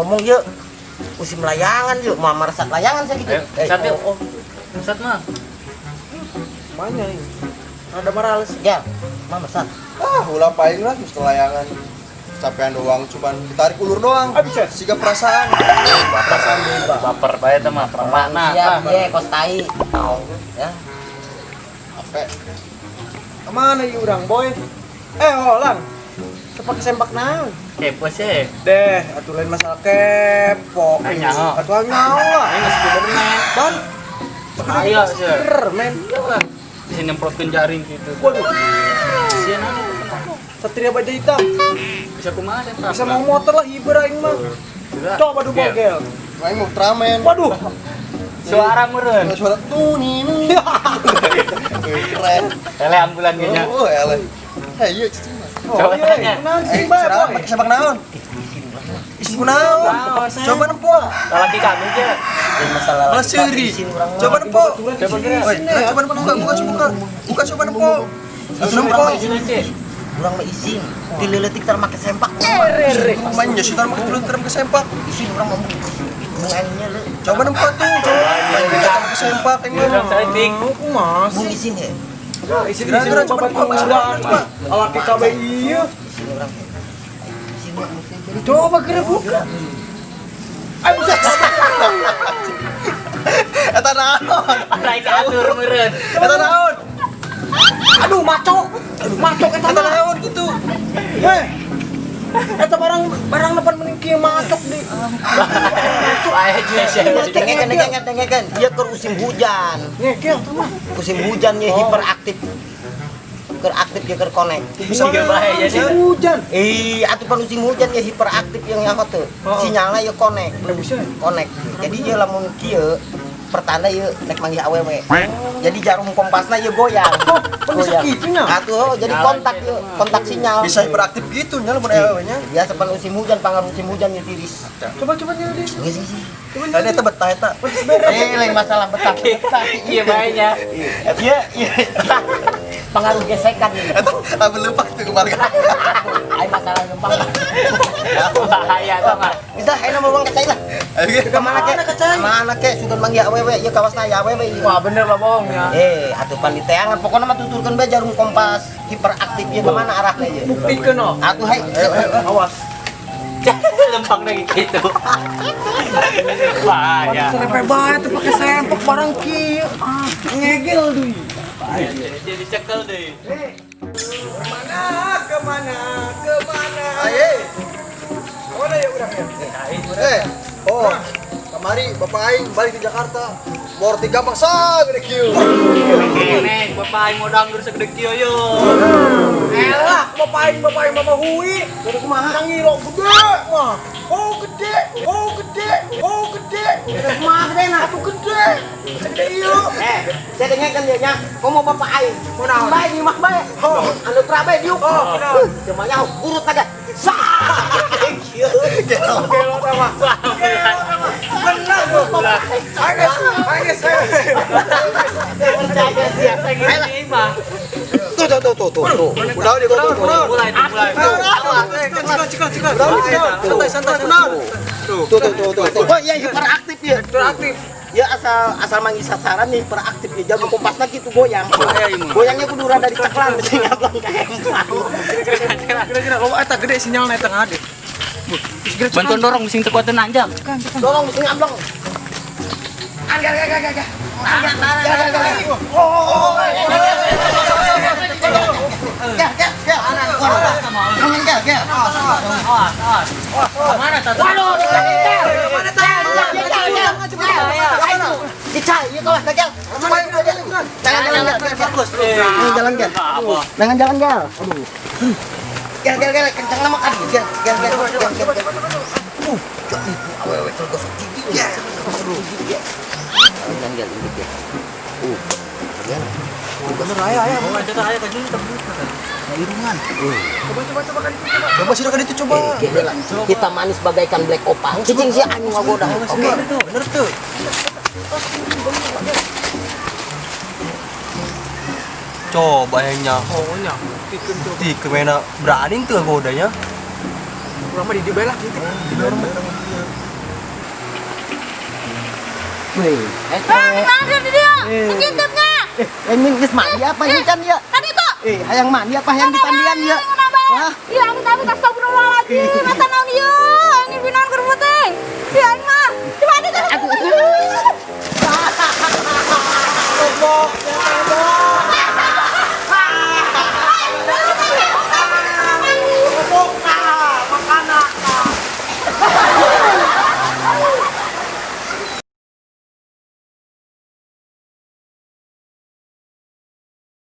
Ngomong-ngomong yuk, musim layangan yuk, mau meresat layangan saya gitu. Ayo, Eh, sat yuk. oh, oh. Sat mah. Mana ini? Rada marales. Ya, mama sat. Ah, ulah paling lah mesti layangan. Capean doang, cuman ditarik ulur doang. Ah, bisa. Siga perasaan. Perasaan beba. Baper bae teh mah. Mana? Siap, ye, kos tai. Ya. Apa? Kemana ieu urang, boy? Eh, holang. Sepak sempak naon? Kepo sih. Deh, atuh lain masalah kepo. Ah, nyaho. Atuh nyaho lah. Aing geus Spiderman. Ban. Bahaya sih. Spiderman. Iyalah. Bisa nyemprotkeun jaring gitu. Waduh, Sieun anu. Satria Baja Hitam. Bisa kumaha sempak? Bisa mau motor lah hiber aing mah. Coba du bogel. Main mau Ultraman. Waduh. Suara meureun. Suara tuh nih. Keren. Ele ambulan ge nya. Oh, ele. Hei, iya cicing mah. Oh, Coba iya, tanya. Kunaon Eh, sih, bae, serang boy? pakai sepak naon? Isin kunaon? Coba nempo. Lalaki kami ge. Lain masalah Malah lagi, seuri. isin urang mah. Coba nempo. Coba geura. Woi, coba nempo buka, buka, buka. Buka coba nempo. Atuh nempo. Isin sih. Urang mah isin. Ti leutik tar make sempak. Main ya sih tar make terus ke sempak. Isin urang mah mung aingnya leu. Coba nempo tuh. Main kita ke sempak Iya, emang. saeutik. Oh, kumaha Mung sih? isin he. Isin Geura, isin geura, coba bapak nempo, coba, coba. Alaki kabeh ieu. Isin urang he. Isin mah musim. Coba geura buka. Ayo buset. Eta naon? Naik atur meureun. Eta naon? Aduh, macok. Aduh, macok eta Eta mah. naon gitu. Heh. Eta barang barang depan mending kieu macok di. Bae sih. Dengekeun, dengekeun, dengekeun. Ieu keur musim hujan. Ngekel tuh mah. Musim hujan ye hiperaktif. Keur aktif ye keur connect. Bisa Siga bae jadi. Hujan. Eh, atuh pan musim hujan ye hiperaktif yang nyaho teu. Oh. Sinyalna ye connect. Eh, buset. Connect. Jadi ye lamun kieu pertanda ye nek manggih awewe. Jadi jarum kompasna ye goyang. Oh, kan bisa gitu nya? Atuh, oh, jadi kontak ye, kontak sinyal. Bisa hiperaktif gitu nya lamun awewe nya. Biasa pan musim hujan, pangaruh musim hujan ye tiris. Coba coba nyari. Geus geus. Coba Tadi nyari. eta betah eta. Eh, lain masalah betah. Betah. Iya bae nya. Iya, iya. Pengaruh gesekan ini. Eta lamun lupa tuh kemarin. Ai masalah lempang. Bahaya tau mah. Bisa ayeuna mah urang ka cai lah. Ayo ge. Ke mana ke? Mana ke? Sugan manggih awewe, ieu kawasna aya awewe ieu. Wah, bener lah bohong ya. Eh, atuh pan diteangan pokokna mah tuturkeun bae jarum kompas hiperaktif ieu kemana arahna ieu. Buktikeun no. Atuh hai. Awas. Lempang lagi gitu. Bahaya. Serempe banget tuh pakai sempak barang kieu. Ah, ngegel deui. Jadi cekel deh. Kemana? Kemana? Kemana? Ayo. Kemana ya urang ya? Eh, oh, kemari bapak aing balik ke Jakarta. Morti gampang sagede kieu. Neng, bapak aing mau dangdur segede kieu yo. Elah, bapak aing bapak hui. Kudu kumaha? Nang ngilo gede mah. Oh gede, oh gede, oh gede. Kumaha gedena? Atuh gede. Segede ieu. Eh, saya dengekeun ieu nya. Komo bapak aing. Kunaon? Bae nyimah bae. Oh. Anu trabe diuk. Oh, kunaon? Cuma nyaho urut aja. Sah. Kieu. Gelo sama. Gelo sama. Bener tuh. Ayo guys, ayo guys, ayo. Percaya sih. Ayo lah. Mah. Tuh tuh tuh tuh tuh. Tuh. Kunaon dia kunaon kunaon. Mulai tuh, mulai. Cekel, cekel, cekel. Santai, santai, kunaon. Tuh tuh tuh tuh. tuh. Oh iya hiperaktif ya. Hiperaktif. Ya asal asal manggih sasaran nih hiperaktif ya. Jago kompasna gitu goyang. Goyangnya kudu rada diceklan mesti ngablong ka empang. Kira-kira lo eta gede sinyalna eta ngade. Bantuan dorong sing teu kuat nanjak. Dorong mesti ngablong. Anggar, anggar, anggar. Gel gel gel. Gel gel gel. Ngomong gel gel. Awas, awas. Mana tadi? Waduh, gel. Mana tadi? Dicai, ieu kawas gel. Jangan jalan gel. Bagus. Jalan gel. Jangan jalan gel. Aduh. Gel gel gel kencang lama kan. Gel gel gel. Gel gel. Itu awewe tergosok gigi. Gel. Gel. Jangan gel ini gel. Gel. Bener aya aya. Oh, ada aya ka jung terbuka. Irungan. Coba, coba, coba kan itu coba. Coba sih kan itu coba. Hitam manis bagaikan black opal. Cicing sih anjing ngagoda. Oke. Bener tuh. Coba yang nyaho. Oh, nya. Tikeun coba. Ti kemana berani tuh godanya. Urang mah di dieu bae lah gitu. Wih, eh, Bang, gimana di dia? Eh. Ngintipnya. Eh, ini geus mandi apa ini kan ya? Tadi tuh. Eh, hayang mandi apa hayang dipandian ya? Hah? Iya, amit amit astagfirullahaladzim. Mata